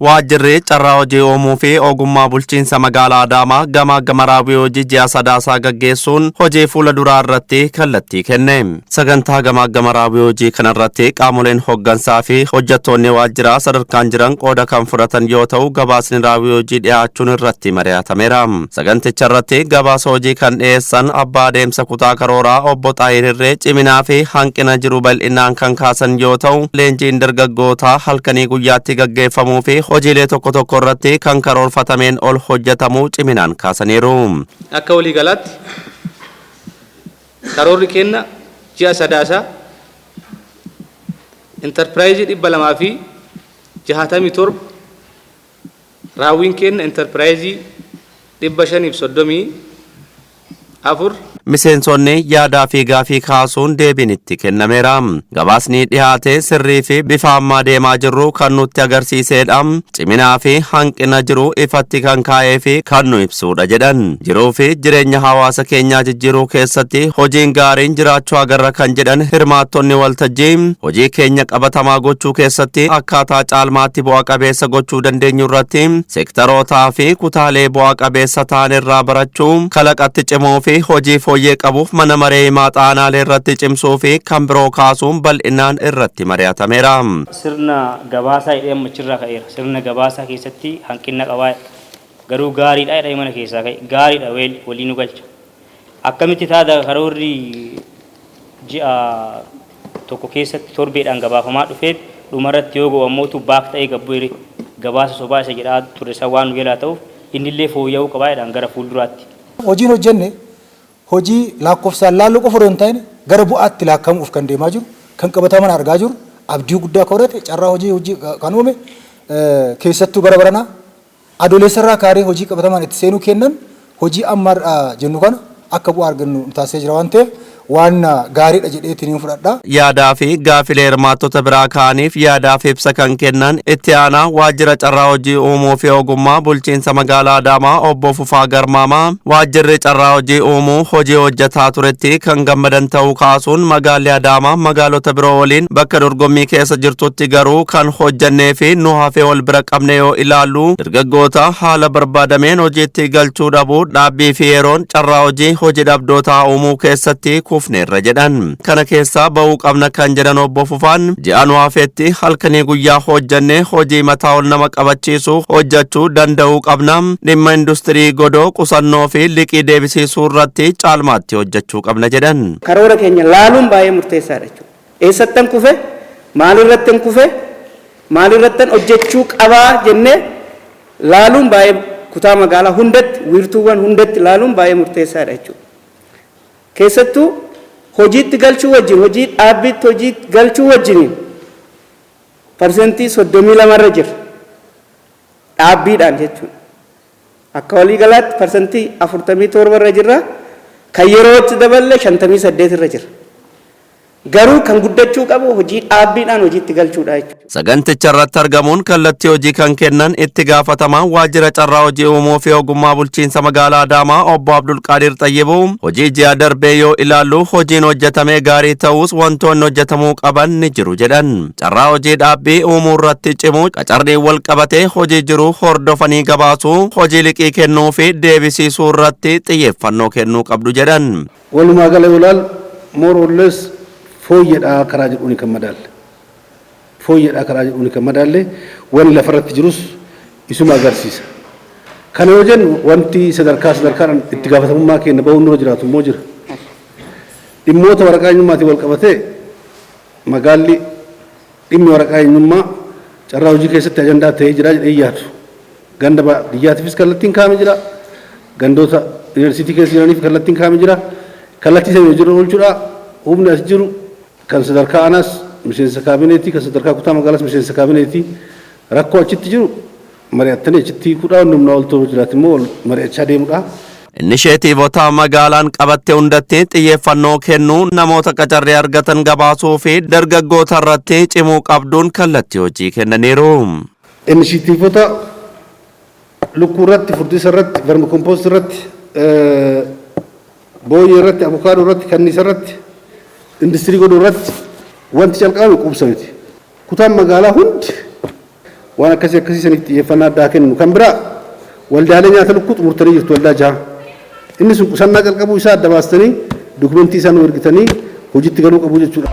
Waajjirri carraa hojii uumuu fi ogummaa bulchiinsa magaalaa Adaamaa gamaaggama raawwii hojii ji'a Sadaasaa gaggeessuun hojii fuula duraa irratti kallattii kenne. Sagantaa gamaaggama raawwii hojii kanarratti qaamoleen hoggansaa fi hojjettoonni waajjiraa sadarkaan jiran qooda kan fudhatan yoo ta'u, gabaasni raawwii hojii dhiyaachuun irratti mari'atameera. Saganticha irratti gabaasa hojii kan dhiyeessan abbaa adeemsa kutaa karooraa obbo Xaahir Hirree ciminaa fi hanqina jiru bal'inaan kan kaasan yoo ta'u, leenjiin dargaggootaa halkanii guyyaatti gaggeeffamuu fi hojiilee tokko tokko irratti kan karoorfatameen ol hojjetamuu ciminaan kaasaniiru. Akka waliigalaatti karoorri kenna ji'a Sadaasaa intarpiraayizii 267, raawwiin kenna intarpiraayizii 534. Miseensonni yaadaa fi gaafii kaasuun deebiin itti kennameera. Gabaasni dhiyaate sirrii fi bifa ammaa deemaa jirru kan nutti agarsiisedha. Ciminaa fi hanqina jiru ifatti kan kaa'ee fi kan nu ibsudha jedhan. Jiruu fi jireenya hawaasa keenyaa jijjiiruu keessatti hojiin gaariin jiraachuu agarra kan jedhan hirmaattonni waltajjii, hojii keenya qabatamaa gochuu keessatti akkaataa caalmaatti bu'a qabeessa gochuu dandeenyu irratti seektarootaa fi kutaalee bu'a qabeessa ta'an irraa barachuu, kalaqatti cimuu fi hojii fooyyee qabuuf mana maree himaa xaanaalee irratti cimsuu fi kan biroo kaasuun bal'inaan irratti mari'atameera. Sirna gabaasaa jedhee ammachirraa ka'eera. Sirna gabaasaa keessatti hanqina qabaa, garuu gaariidha jedhee mana keessaa ka'e. Gaariidha, walii nu galcha. Akkamitti taata? Karoorri ji'a tokko keessatti torbeedhaan gabaafamaa dhufeet dhumarratti yoo ga'u ammootu baak ta'ee gabbu'e, gabaasa sobaa isa jedhaa ture san waan nu jalaa ta'uuf innillee fooyya'uu qabaa jedhaan gara fuulduraatti. Hojiin hojjenne hojii lakkoofsaan laalluu qofa odoo hin taane, gara bu'aatti laakkamuuf kan deemaa jiru, kan qabataman argaa jiru, abdii guddaa kan horate, carraa hojii hojii kan uume, keessattuu bara baranaa Adoolessarraa kaaree hojii qabatamaan itti seenuu kennan hojii amma jennu kana akka bu'aa argannu nu taasisee jira waan ta'eef, waan gaariidha jedheetiin fudhadha. Yaadaa fi gaafilee hirmaattota biraa ka'aniif yaadaaf ibsa kan kennan itti aanaa waajjira carraa hojii uumuu fi ogummaa bulchiinsa magaalaa Adaamaa obbo Fufaa Garmaamaa, waajjirri carraa hojii uumuu hojii hojjetaa turetti kan gammadan ta'uu kaasuun, magaalli Adaamaa magaalota biroo waliin bakka dorgommii keessa jirtutti garuu kan hojjannee fi nu hafee wal bira qabne yoo ilaallu, dargaggoota haala barbaadameen hojiitti galchuu dhabuu, dhaabbii fi yeroon carraa hojii hojii dhabdootaa uumuu keessatti kufneerra jedhan. Kana keessaa ba'uu qabna kan jedhan obbo Fufaan, ji'a nu hafetti halkanii guyyaa hojjannee hojii mataa ol nama qabachiisu hojjechuu danda'uu qabna. Dhimma industirii godoo qusannoo fi liqii deebisiisuu irratti caalmaatti hojjechuu qabna jedhan. Karoora keenya laaluun baay'ee murteessaadha jechuudha. Eessattan kufe? Maalirrattan kufe? Maalirrattan hojjechuu qabaa jennee laaluun baay'ee, kutaa magaalaa hundatti, wiirtuuwwan hundatti laaluun baay'ee murteessaadha jechuudha. Keessattuu hojiitti galchuu wajjin, hojii dhaabbiitti hojii galchuu wajjiniin 32% irra jira. Dhaabbiidhaan jechuudha. Akka waliigalaatti 47% irra jirra. Kan yerootti daballe 58 irra jira. Garuu kan guddachuu qabu hojii dhaabbiidhaan hojiitti galchuudha jechuudha. Saganticha irratti argamuun kallattii hojii kan kennan itti gaafatamaan waajjira carraa hojii uumuu fi ogummaa bulchiinsa magaalaa Adaamaa obbo Abdulqaadir Xayyibuu, hojii ji'a darbee yoo ilaallu hojiin hojjetamee gaarii ta'us wantoonni hojjetamuu qaban ni jiru jedhan. Carraa hojii dhaabbii uumuu irratti cimuu, qacarriin wal qabatee hojii jiru hordofanii gabaasuu, hojii liqii kennuu fi deebisiisuu irratti xiyyeeffannoo kennuu qabdu jedhan. Walumaa gala yoo ilaalu more or less fooyyedha karaa jedhuuni kan madaalle. Fooyyedha karaa jedhuuni kan madaalle, wanni lafarratti jirus isuma agarsiisa. Kana yoo jennu wanti sadarkaa sadarkaadhaan itti gaafatamummaa keenya bahuun nurra jiraatu immoo jira. Dhimmoota waraqaa eenyummaatiin wal qabatee magaalli dhimmi waraqaa eenyummaa carraa hojii keessatti ajandaa ta'ee jira jedhee yaadu. Ganda baadiyyaatiifis kallattiin kaa'amee jira. Gandoota yuunivarsiitii keessa jiraniif kallattiin kaa'amee jira. Kallattii sana hojiirra oolchuudha. Humni as jiru kan sadarkaa aanaas miseensa kaabineetii, kan sadarkaa kutaa magaalaas miseensa kaabineetii, rakkoo achitti jiru mari'attanii achitti hiikuudha. Wanni humnaa ol ta'uu jiraate immoo wal mari'achaa deemuudha. Inisheetiivota magaalaan qabatte hundatti xiyyeeffannoo kennuu, namoota qacarrii argatan gabaasuu fi dargaggoota irratti cimuu qabduun kallattii hojii kennaniiru. Inisheetiivota lukkuu irratti, furdisa irratti, vermicompost irratti, booyyee irratti, abukaadoo irratti, kanniisa irratti, industirii godhuu irratti wanti calqabame quubsa miti. Kutaan magaalaa hundi Waan akkasii akkasii saniif xiyyeeffannaa addaa kennu. Kan biraa, waldaalee nyaata lukkuu xumurtanii jirtu, waldaa jaha. Inni sun qusannaa calqabuu isaa adda baastanii, dokumentii isaa nu ergitanii hojiitti galuu qabu jechuudha.